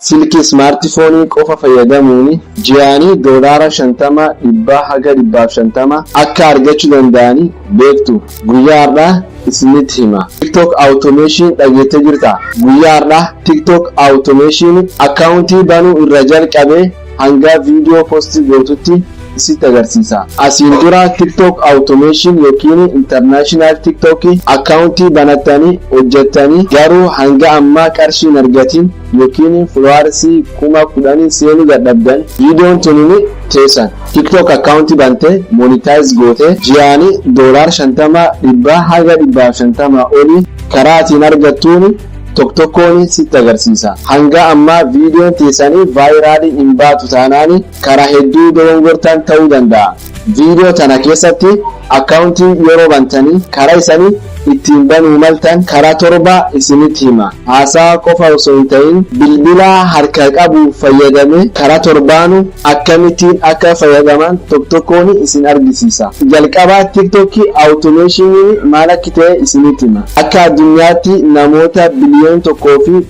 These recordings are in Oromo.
Silkii smartphone qofa fayyadamuun ji'aanii $50, 100 haga 150 akka argachuu danda'anii beektu? Guyyaa har'aa isinitti hima. TikTok Automation dhageettee jirta? Guyyaa har'aa TikTok Automation akkaawuntii banuu irra jalqabee hanga viidiyoo post gootutti isitti agarsiisa. Asiin dura TikTok Automation yookiin International TikTok akkaawuntii banattanii hojjettanii garuu hanga ammaa qarshii hin argatin yookiin followers 10,000 seenuu dadhabdan, viidiyoon tunini teessan. TikTok akkaawuntii bantee monetize gootee ji'aanii $50, 100 haga 150 olii karaa atiin argattuun tokko tokkoon sitti agarsiisa. Hanga ammaa viidiyoon teessanii viral hin baatu taanaan karaa hedduu dogongortan ta'uu danda'a. Viidiyoo tana keessatti akkaawuntii yeroo bantanii karaa isanii ittiin banuu maltan karaa torba isinitti hima. Haasaa qofa osoo hin ta'in bilbila harka qabu fayyadame karaa torbaanu akkamittiin akka fayyadaman tokko tokkoon isin argisiisa. Jalqabaa TikTok Automation maal akka ta'e isinitti hima. Akka addunyaatti namoota 1.5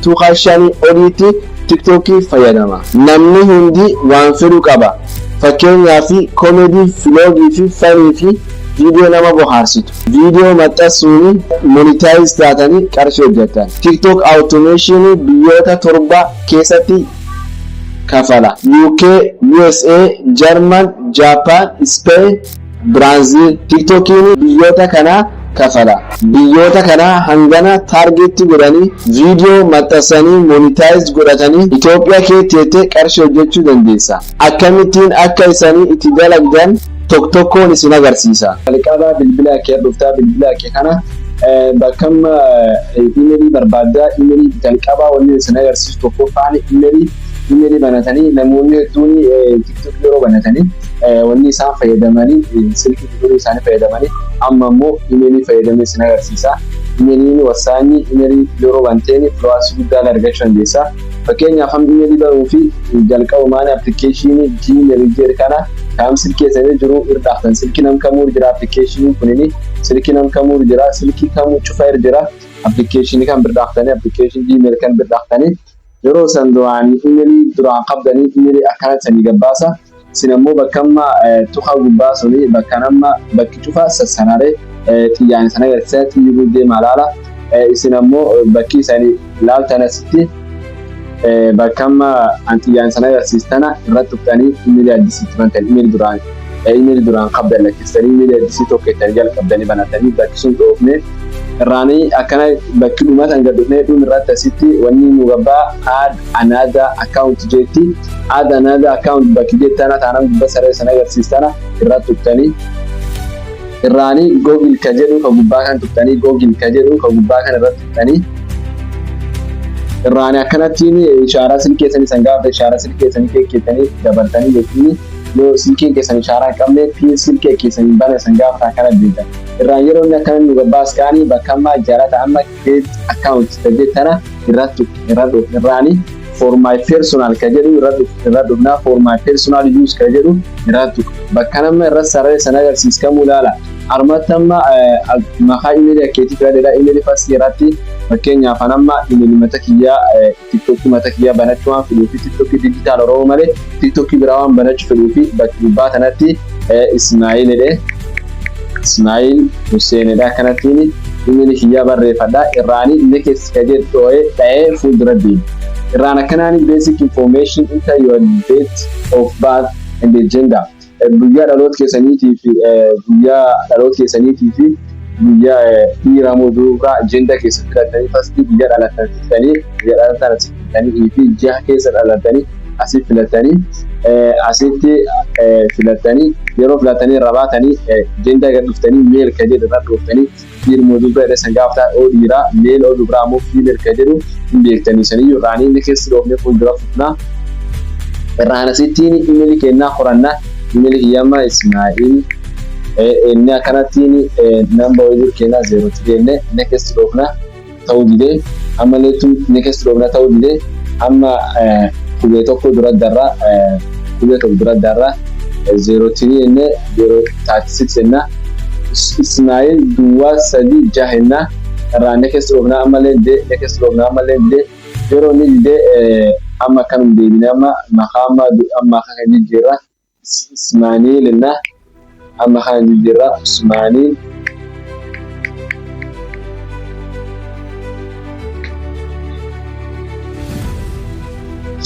biliyoonii oliitti TikTok fayyadama. Namni hundi waan fedhu qaba. Fakkeenyaaf comedy, vlog fi funny fi viidiyoo nama bohaarsitu. Viidiyoo maxxansuun monetize taatanii qarshii hojjetan. TikTok Automation biyyoota torba keessatti kafala. UK, USA, German, Japan, Spain, Brazil. TikTokiin biyyoota kanaa kafala. Biyyoota kanaa hangana target godhanii viidiyoo maxxansanii monetize godhatanii Itoophiyaa keetti qarshii hojjechuu dandeessa. Akkamittiin akka isanii itti dalagdan tokko tokkoon isin agarsiisa. Jalqaba bilbila kee dhuftaa, bilbila kee kana bakka imeelii barbaaddaa. Imeelii jalqabaa wanni isin agarsiisu tokkoffaan imeelii. Imeelii banatanii, namoonni hedduun TikTok yeroo banatanii wanni isaan fayyadamanii silkii durii isaanii fayyadamanii, amma immoo imeelii fayyadamee isin agarsiisa. Imeeliin wasaanyi, imeelii yeroo banteen followers guddaa argachuu dandeessa. Fakkeenyaaf amma imeelii banuu fi jalqabumaan application Gmail jedhu kana kaam silkii keessanii jiru irra dhaaftan. Silkii nam kamuu jira appilikeeshiniin kunini, silkii nam kamuu jira, silkii kamuu cufa irra jira. Appilikeeshinii kan bira dhaaftanii, application Gmail kan bira dhaaftanii, yeroo san duraan imeelii duraan qabdanii imeelii akkana sanii gabbaasa. Isin ammoo bakka amma tuqa gubbaa suni, bakka nama bakki cufa sassararee xiyyaan sana agarsiisa, xiyyi guddee malaala. Isin ammoo bakki isanii laaltan asitti bakka amma an xiyyaan sana agarsiistana irratti tuqxanii imeelii addisiitti bantan. Imeelii duraan qabdan lakkistanii imeelii addisii tokko ittanii jalqabdanii banatanii bakki sun dhoofne irraanii akkana bakki dhumatan gad dhufnee dhum irratti asitti wanni nu gabbaa "add another account" jetti. "Add another account" bakki jettana taanaan gubbaa saree sana agarsiistana irratti tuqxanii, irraanii Google ka jedhu ka gubbaa kan tuqxanii, Google ka jedhu ka gubbaa kan irratti tuqxanii, irraanii akkanattiin ishaaraa silkii keessanii san gaafa ishaaraa silkii keessanii keekkeettanii dabartanii, yookiin yoo silkiin keessan ishaaraa hin qabne PIN silkii keessan hin bane san gaafa akkana deemtan. Irraan yeroo inni akkana nu gabbaas kaanii bakka amma jaalata amma "create account" ka jettana irratti irra dhufu. Irraanii "for my personal" ka jedhu irra dhufu, irra dhufnaa "for my personal use" ka jedhu irra tuqu. Bakka nama irra sararee sana agarsiis kamuu ilaala. Armatti amma maqaa imeelii akkeetii filadheedha. Imeelii first irratti fakkeenyaaf amma imeelii mata kiyyaa TikTokii mata kiyyaa banachuu waan fedhuu fi TikTokii Digital Oromoo malee TikTokii biraa waan banachuu fedhuu fi bakki gubbaa kanatti Ismaa'il jedhee, Ismaa'il Husseenidha. Akkanattiin imeelii kiyyaa barreeffadha. Irraanii "next" ka jedhu dhoo'ee dha'ee fuuldura deema. Irraan akkanaan basic information, enter your date of birth and the gender. Guyyaa dhaloota keessaniitii fi guyyaa dhaloota keessaniitii fi guyyaa dhiira moo durbaa, gender keessa filatanii, first guyyaa dhalatanii, guyyaa dhalatan asii filatanii fi ji'a keessa dhalatanii asii filatanii, asitti filatanii, yeroo filatanii irra baatanii gender gad dhuftanii male ka jedhu irra dhuftanii, dhiira moo dubra jedhe san gaafa oo dhiiraa male, oo dubraa immoo female ka jedhu hin beektanii. Saniyyuu irraanii inni keessa dhoofnee fuuldura fufnaa. Irraan asittiin imeelii kennaa horannaa. Imeelii kiyyamma Ismaa'il inni akkanattiin namba wayii kennaa zeerootti jennee next dhoofna, ta'uu didee. Ammallee next dhoofna, ta'uu didee. Amma qubee tokko dura darraa, qubee tokko dura darraa, 03 jennee 036 jennaa, Ismaa'il 036 jennaa. Irraa next dhoofna, ammallee didee. Next dhoofna, ammallee didee. Yeroo inni didee Amma akkanum deebine, amma maqaa amma kana jijjiirra. Ismaaniil inna amma kana jijjiirra, Usmaaniin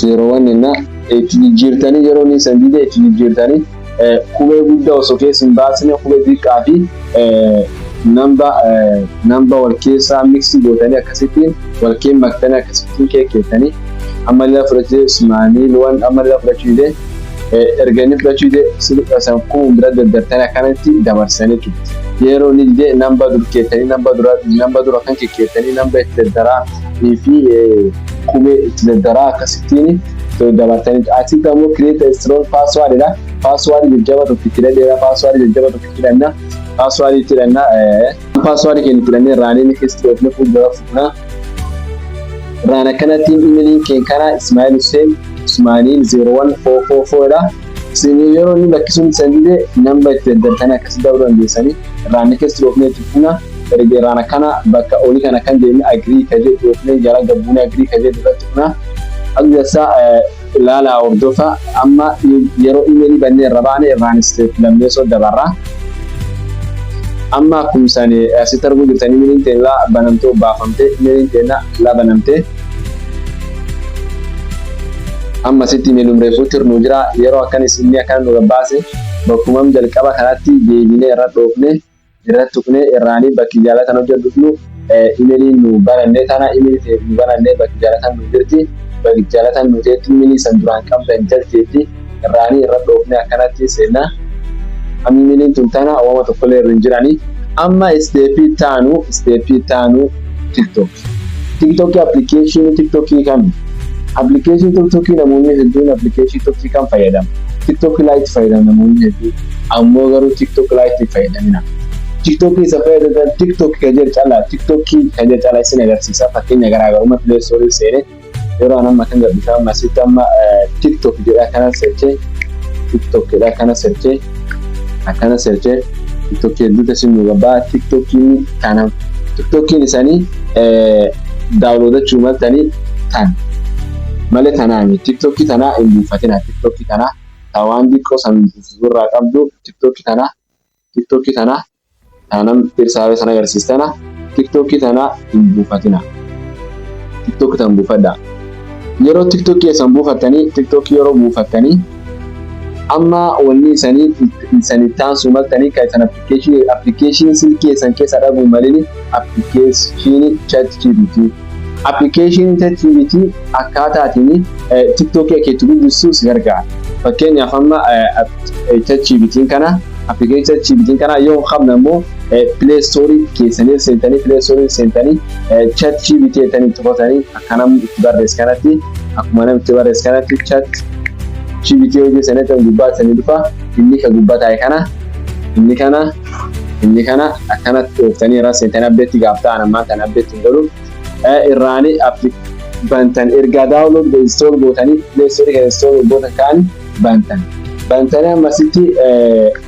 01 inna itti jijjiirtanii, yeroo inni san dide itti jijjiirtanii, qubee guddaa osoo keessa hin baasne, qubee xiqqaa fi namba wal keessaa mix gootanii, akkasittiin wal kee maktanii, akkasittiin keekkeettanii. Ammallee fudhachuu Ismaaniil waan ammallee fudhachuu dide. Erga inni fudhachuu dide san kun bira daddartanii akkanatti dabarsanii jechuudha. Yeroo inni dide namba dur keettanii, namba dura kan keekkeettanii, namba itti daddaraa fi qubee itti daddaraa, akkasittiin dabartanii. Asitti ammoo create a strong password dha. Password jajjaba tokko itti hidhadheera. Password jajjaba tokko itti hidhanna. Password itti hidhanna. Password keenya itti hidhannee raanii keessatti dhoofne fuuldura fuuna. Raan akkanattiin imeeliin keen kana Ismail Hussein Usmaaniin 01444 dha. Isin yeroo inni lakkisuun san dide namba itti daddartanii akkasitti dabaluu dandeessanii. Raanii keessatti dhoofnee itti fuuna. Erga irraan akkana bakka olii kana kan deemne, agree ka jedhu dhoofnee, jala gabbuunee agree ka jedhu irratti funa. Akka ilaalaa, hordofa. Amma yeroo imeelii bannee irra baane, irraan step lammeessoo dabarra. Amma akkuma isaan asitti arguu jirtan, imeeliin teenya banamtee baafamtee, imeeliin teenya la banamtee. Amma asitti imeelum reefuutti nu jira. Yeroo akkan isinni akkana nu gabbaase, bakkumam jalqaba kanatti deebinee irra dhoofne, irratti tuqnee, irraanii bakki jaalatan hojjedhu imeeliin nu banannee tana, imeelii nu banannee bakki jaalatan nu jirti, bakki jaalatan nu teetti, imeelii san duraan qabdan jalteetti, irraanii irra dhoofne akkanatti seenna. Amma imeeliin tun tana, wama tokkollee irra hin jirani. Amma step taanu TikTok. TikTok application, TikTok kami? Application TikTok, namoonni hedduun application TikTok kan fayyadamu. TikTok Lite fayyadamu namoonni hedduun. Ammoo garuu TikTok Lite hin fayyadamina. TikTok isa fayyadatan, TikTok ka jedhu caalaa, TikTok ka jedhu caalaa isin agarsiisa. Fakkeenya garaagarummaa Play Store seenee yeroo an amma kan gadhiisaa, amma asitti amma TikTok jedha akkana search, TikTok jedha akkana search, akkana search. TikTok hedduutu isin nu gabbaa. TikTokiin kana, TikTokiin isaanii downloadachuu maltanii tan malee tanaami. TikTokii tanaa hin buufatina. TikTokii tanaa tawaan xiqqoo san irraa qabdu, TikTokii tanaa, TikTokii tanaa taanam dhirsaawee sana agarsiistana, TikTokii tanaa hin buufatina. TikTokii tan buufadha. Yeroo TikTokii keessan buufattanii, TikTokii yeroo buufattanii, amma wanni isanii taansuu maltanii kan isan application silkii keessan keessa dhabuu malini application ChatGPT. Application ChatGPT akkaataatiin TikTokii akka itti guddistuu si gargaara. Fakkeenyaaf amma ChatGPT kana, application ChatGPT kana yoo hin qabne immoo, Play Store keessanii seentanii, Play Store seentanii, ChatGPT jettanii itti qotanii, akka namni itti barreesse kanatti, akkuma namni itti barreesse kanatti ChatGPT hojii sanii gubbaa sanii dhufa. Inni ka gubbaa taa'e kana, inni kana akkanatti dhooftanii irraa seentanii abdeetti gaaf ta'an ammaan kana abdeetti hin godhu. Irraanii bantan, ergaa download install gootanii, Play Store kan install gootan kaan bantan. Bantanii ammasitti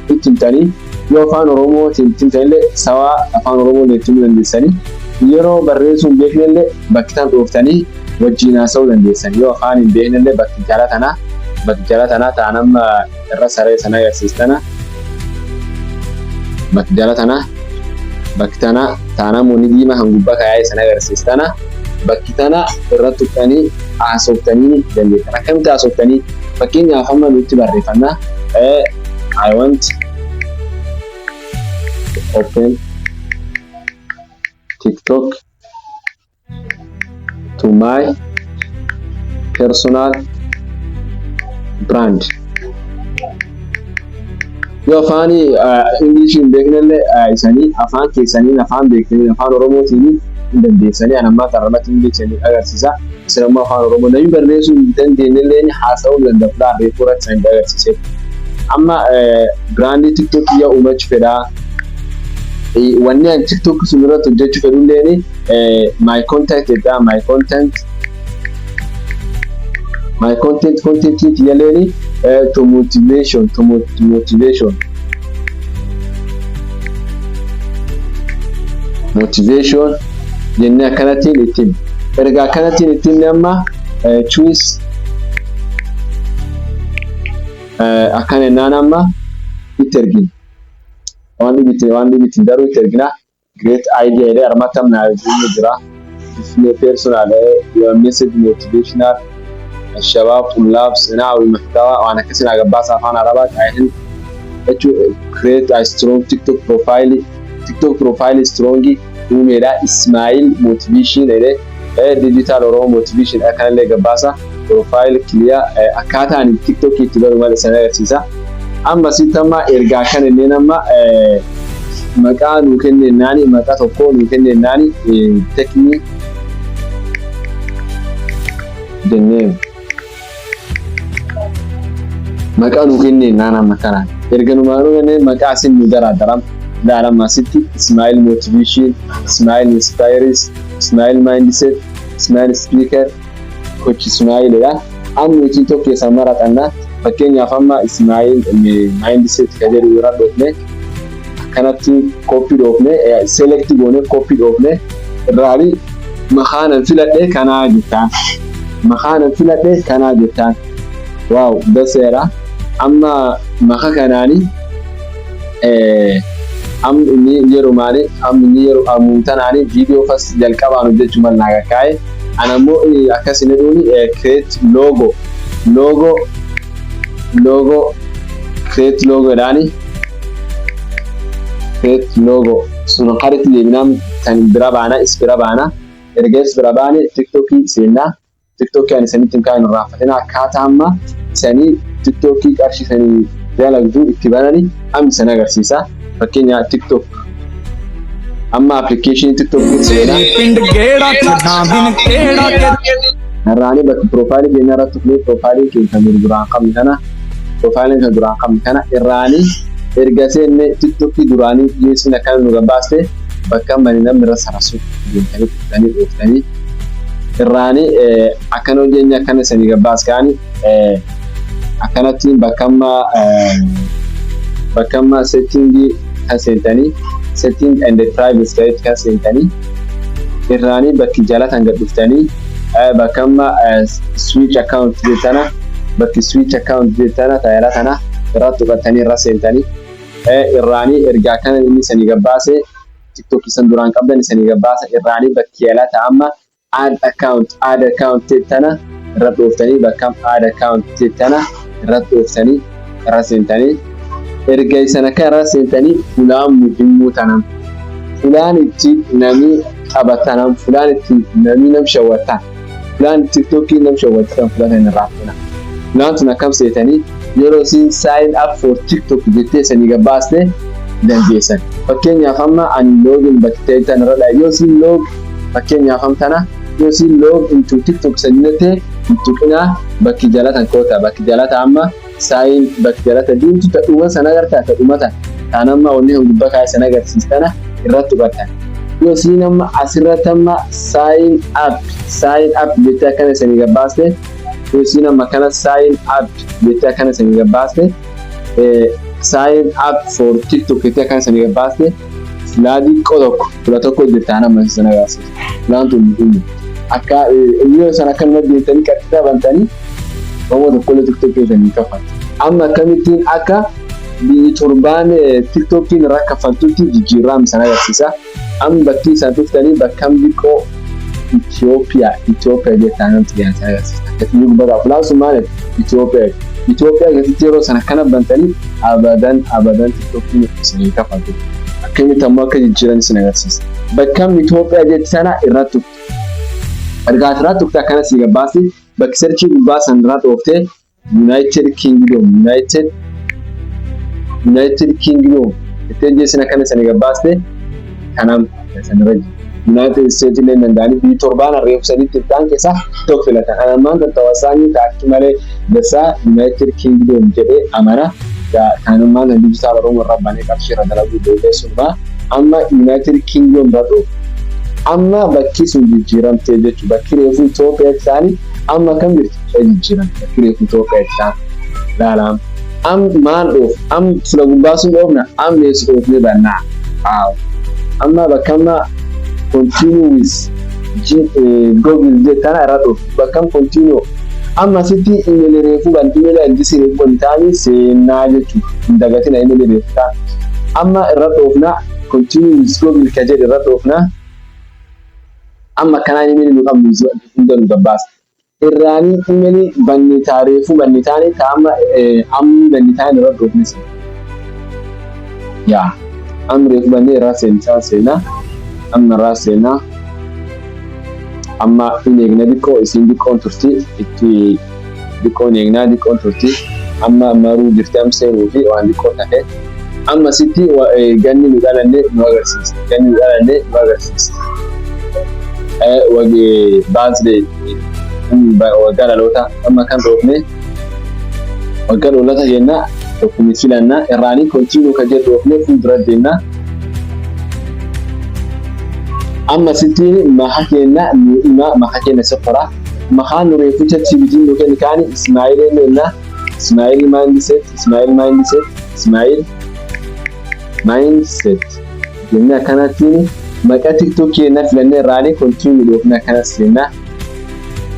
itti himtanii, yoo afaan Oromootiin itti himtanillee sawaa afaan Oromoo itti himuu dandeessanii, yeroo barreessuu hin beeknellee bakki tan dhooftanii wajjin haasa'uu dandeessan. Yoo afaan hin beeknellee bakki jala tanaa, bakki jala tanaa ta'an amma irra saree sana agarsiistana, bakki jala tanaa, bakki tana taanamoonni diimaa kan gubbaa kaayee sana agarsiistana, bakki tana irra tuqxanii haasoftanii dandeessan. Akkamitti haasoftanii? Fakkeenyaaf amma nutti barreeffannaa, "I want to open TikTok to my personal brand." Yoo afaan Ingilishii hin beeknellee, isanii afaan keessaniin, afaan beektaniin, afaan Oromootiin hin dandeessanii. An ammaa tarramatti Ingilishii agarsiisa. Isin ammoo afaan Oromoo namni barreessuu hin dandeenyellee haasa'uu danda'a. Fulaan reefuu irratti isaan agarsiise. Amma brand TikTokii yaa uumachuu fedhaa. Wanni ani TikTok sun irratti hojjechuu fedhulleen my content jedha, my content, content kiyyaleeni to motivation, to motivation, motivation jennee akkanattiin ittiin erga akkanattiin ittiin amma choose Akkana jennaan amma itti ergina. Waan dhibitti daruu itti ergina. Great idea jedhee armatti amma naa jira. Personal your message motivational الشباب طلاب صناعة والمحتوى waan akkasii naa gabbaasa afaan Arabaa qaayin jechuun create a strong TikTok profile, TikTok profile strong uumeedha. Ismail motivation jedhee, digital Oromo motivation akkanallee gabbaasa. Profile clear akkaataan TikTok itti baru malee sana agarsiisa. Amma sitti amma ergaa kana illee amma maqaa nuu kennenaani, maqaa tokko nuu kennenaani, teknii jenneen maqaa nuu kenneenaan. Amma kanaan erga numaanuu kenneen maqaa asin nu daraadaram ilaalama. Asitti Ismail motivation, Ismail inspires, Ismail mindset, Ismail speaker, coach Ismail dha. Amma nuti tokko keessaa maraxannaa. Fakkeenyaaf amma Ismail mindset ka jedhu irra dhoofne, akkanatti copy dhoofne, select goone, copy dhoofne. Irraabi makaanan filadhe kanaa jettaan, makaanan filadhe kanaa jettaan. Wow, daseera. Amma maka kanaani amma inni yeroo maali, amma inni yeroo amuutanaani viidiyoo fas jalqabaan hojjechuu mal naa kakkaa'e. Ana ammoo akkas inni dhuuni create logo, logo, logo, create logo jedhaani. Create logo sun karitti deebinaan kan bira baana, is bira baana. Erga is bira baane TikTokii seennaa. TikTokii ani isinitti hin kaa'in irraanfatina. Akkaataa amma isanii TikTokii qarshii isanii dalagduu itti banani amma isin agarsiisa. Fakkeenya TikTok amma applicationii TikTokii seenaa. ਪਿੰਡ ਗੇੜਾ ਛੱਡਾਂ ਦਿਨ ਕਿਹੜਾ ਕਿ Irraanii bakka profileii keenya irratti dhufnee, profileii keenya kan duraan qabne kana, profileiin kan duraan qabne kana irraanii erga seenne, TikTokii duraanii geessuun akkana nu gabbaaste. Bakka mani namni irra sarasu deemtanii dhuftanii dhooftanii irraanii akkana hojjenya akkana isanii gabbaas ka'anii akkanatti bakka amma settingii kan seentanii, setting and privacy ta'etti kan seentanii, irraanii bakki jalatan gad dhuftanii, bakka amma switch account jettana, bakki switch account jettana taayilaa kana irratti tuqattanii irra seentanii, irraanii ergaa kana inni isanii gabbaase TikTok isan duraan qabdan isanii gabbaasa. Irraanii bakki jalata amma add account, add account jettana irra dhooftanii, bakka add account jettana irra dhooftanii irra seentanii. Erga isan akka irra seentanii, fulaan muhimmuu tanan, fulaan itti namni taphatanan, fulaan itti namni nam shawwatan, fulaan TikTokii nam shawwatan, fulaan hin irraanfatina. Fulaan tun akkam seetanii yeroo isin sign up for TikTok jettee isanii gabbaaste dandeessan. Fakkeenyaaf amma ani login bakki ta'e tan irra yoo isin log, fakkeenyaaf tana yoo isin log into TikTok sanii jettee hin tuqinaa. Bakki jalatan koota, bakki jalata amma sign, bakki jalata diimtu ta dhuma sana agartaa, ta dhumata taan amma wanni kan gubbaa kaa'e sana agarsiistana irratti tuqattan. Yoo isin amma asirratti amma sign up, sign up jettee akkana isanii gabbaaste, yoo isin amma akkana sign up jettee akkana isanii gabbaaste, sign up for TikTok jettee akkana isanii gabbaaste, filaa xiqqoo tokko fila tokko jirtaan amma sana agarsiisa. Filaan tun muhimu. Akka yoo sana akkanuma deemtanii qaxxita bantanii Oromoo tokkollee TikTokii keessanii kaffaltu. Amma akkamittiin akka biyyi torbaan TikTokiin irraa kaffaltutti jijjiirraa sana agarsiisa. Amma bakki isaan dhuftanii bakka xiqqoo Itoophiyaa, Itoophiyaa jettaan namatti dhiyaatan agarsiisa. Akkasii gubbaa fulaan sun maali? Itoophiyaa. Itoophiyaa keessatti yeroo sana kana bantanii abadan abadan TikTokiin isinii kaffaltu. Akkamitti ammoo akka jijjiiran isin agarsiisa. Bakka Itoophiyaa jetti sana irratti tuqxu. Ergaa asirratti tuqxe akkana si gabbaasti. Bakki searchii gubbaa san irraa dhooftee United Kingdom, United Kingdom jettee jeessin akkana isanii gabbaaste kanaaf sanirra jiru. United States illee danda'anii biyyi torbaan harreef sadiitti ta'an keessaa tokko filatan. Ana ammaan kan tawassaanii taakki malee dasaa United Kingdom jedhee amana. Kanummaan kan digital Oromoo irraa banee qarshii irra dalaguu ijoollee sunumaa amma United Kingdom irra dhoofu. Amma bakki sun jijjiiramtee jechuudha. Bakki reefu Itoophiyaa isaanii amma akkam jirti? Jijjiiramte. Bakki reefu Itoophiyaa isaan ilaalaam. Am maal dhoof? Am fula gubbaa sun dhoofna? Am eessu dhoofnee bannaa? Amma bakka amma continue with Google jettana irra dhoof. Bakka continue Amma asitti imeelii reefuu ban, imeelii addisii reefuu ban ta'anii seenaa jechuudha. Hin dagatina imeelii reefuu ta'an. Amma irra dhoofna, "Continue with Google" ka jedhu irra dhoofna. Amma akkanaan imeelii nu qabnu hunda nu gabbaasa. Irraanii imeelii banni reefuu banni taane ta'amma amni banni taane irra dhoofne seena. Yaa, amma reefuu bannee irraa seensaa seenaa. Amma irraa seenaa. Amma hin eegna xiqqoo, isiin xiqqoon turti, itti xiqqoon eegnaa, xiqqoon turti. Amma maruu jirti, amma seenuu fi waan xiqqoo tafe. Amma sitti ganni nu dhalanne nu agarsiisa. Ganni nu dhalanne nu agarsiisa. Wagee birthday, waggaa dhaloota, amma kan dhoofne waggaa dhaloota kenna tokkumi filanna. Irraanii "Continue" ka jedhu dhoofne fuuldura deemna. Amma sitti maqaa kenna nu hima, maqaa kenna sofora. Maqaan nu reefu ChatGPT nu kenni kaani Ismaa'il jenna. Ismaa'il Mindset, Ismaa'il Mindset, Ismaa'il Mindset jennee akkanattiin maqaa TikTok keenya filannee irraanii "Continue" dhoofne akkanas jenna.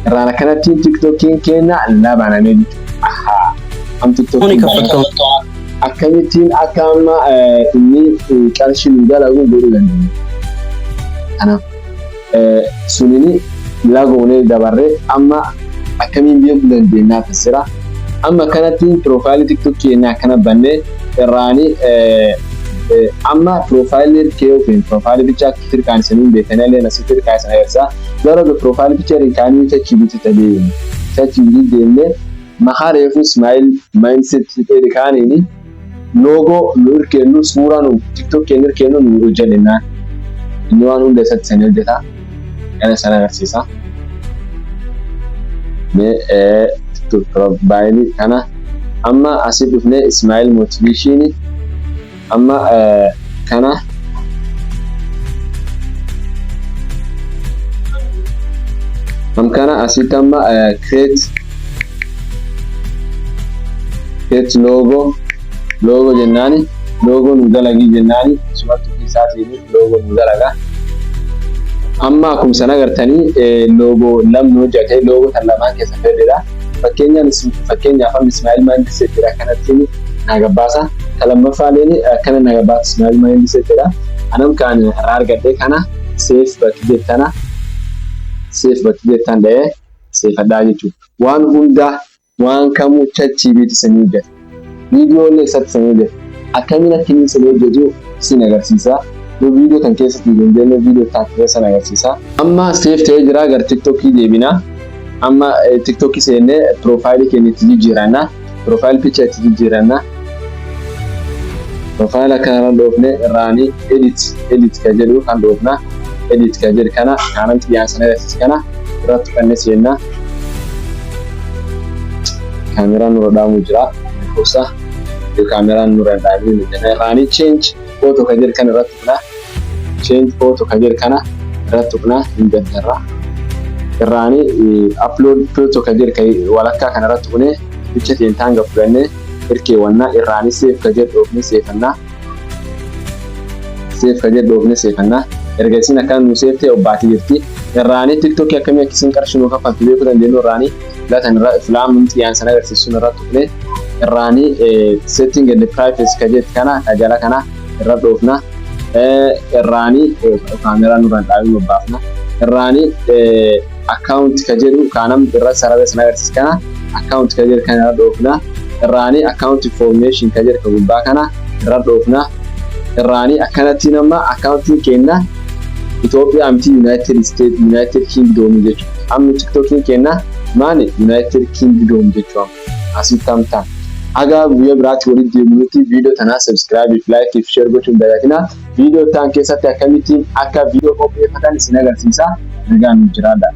Irraan akkanattiin TikTokiin keenya labanamee jechuudha. Ahaa. Am TikTokiin akkamittiin akka amma inni qarshii nu dalagu godhuu dandeenya. Kanaaf sunini lagoonee dabarree amma akkamiin beekuu dandeenya tasira. Amma akkanattiin profile TikTok keenya akkana bannee irraanii amma profile kee ofiin profile picture tirkaan isiniin beekanii illee asitti tirkaa isin agarsiisa. Garuu profile picture kaanii ChatGPT ta'ee ChatGPT deemnee maqaa reefuu Ismaa'il Mindset jedhe kaaniini logo nu hirkennu, suuraa nu TikTok keenya hirkennu nu hojjennaan. Inni waan hunda isatti sanii hojjeta. Kana sana agarsiisa. Mee TikTok profile kana amma asii dhufnee Ismaa'il Motivation amma kana kana asitti amma create logo jennaani, logo nu dalagii jennaani, isumatti isaatiin logo nu dalaga. Amma akkuma sana agartanii logo lamni hojjete, logo tan lamaan keessa fedhedha. Fakkeenyaaf amma Ismaa'il Mindset jedha, kanattiin na gabbaasa. Kan lammaffaaleen akkana na gabbaasa, Ismaa'il Mindset jedha. Anam kan irraa argadhe kana save bakki jettana, save bakki jettan dha'ee seefadhaa jechuudha. Waan hundaa, waan kamuu ChatGPT sanii hojjeta. Viidiyoolee isatti sanii hojjeta. Akkamiin akka inni sanii hojjetu sin agarsiisa. Yoo viidiyoo kan keessatti dandeenye viidiyoo taatee sana agarsiisa. Amma save ta'ee jira, gara TikTokii deebina. Amma TikTokii seennee profile keenya itti jijjiiranna. Profile picture itti jijjiiranna. Profile akkana dhoofne irraanii edit kan jedhu kan dhoofna. Edit kan jedhu kana kanan xiyyaan sana agarsiisa kana irratti fannee seenna. Kaameraan nurra dhaamuu jira. Lakkoofsa yoo kaameraan nurra dhaamuu ni jenna. Irraanii "Change photo" kan jedhu kana irratti tuqna. "Change photo" kan jedhu kana irratti tuqna, hin gaddarra. Irraanii "Upload photo" kan jedhu walakkaa kana irratti tuqnee bicha teentaan gad fudhannee hirkeewwannaa. Irraanii "Save" kan jedhu dhoofnee seefannaa. "Save" kan jedhu dhoofnee seefannaa. Erga isin akkana nu save ta'e obbaatii jirti. Irraanii TikTokii akkamii akka isin qarshii nu kaffaltu beekuu dandeenyu irraanii filatan irra filaamuun xiyyaan sana agarsiisu irra tuqnee irraanii "Setting and privacy" kan jedhu kana ka jala kana irra dhoofna. Irraanii kaameraa nurraan dhaabee bobbaafna. Irraanii "Account" kan jedhu kaanam irra sarara sana agarsiisu kana, "Account" kan jedhu kana irra dhoofna. Irraanii "Account information" kan jedhu kan gubbaa kana irra dhoofna. Irraanii akkanatti nama accountiin keenya Itoophiyaa miti, United State, United Kingdom jechuudha. Amma TikTokiin keenya maali? United Kingdom jechuudha. Asitti amtaan. Haga guyyaa biraatti walitti deebinutti viidiyoo tanaa subscribe, like fi share gochuun dagatinaa. Viidiyoo ta'an keessatti akkamittiin akka viidiyoo qopheeffatan isin agarsiisa. Nagaan nu jiraadha.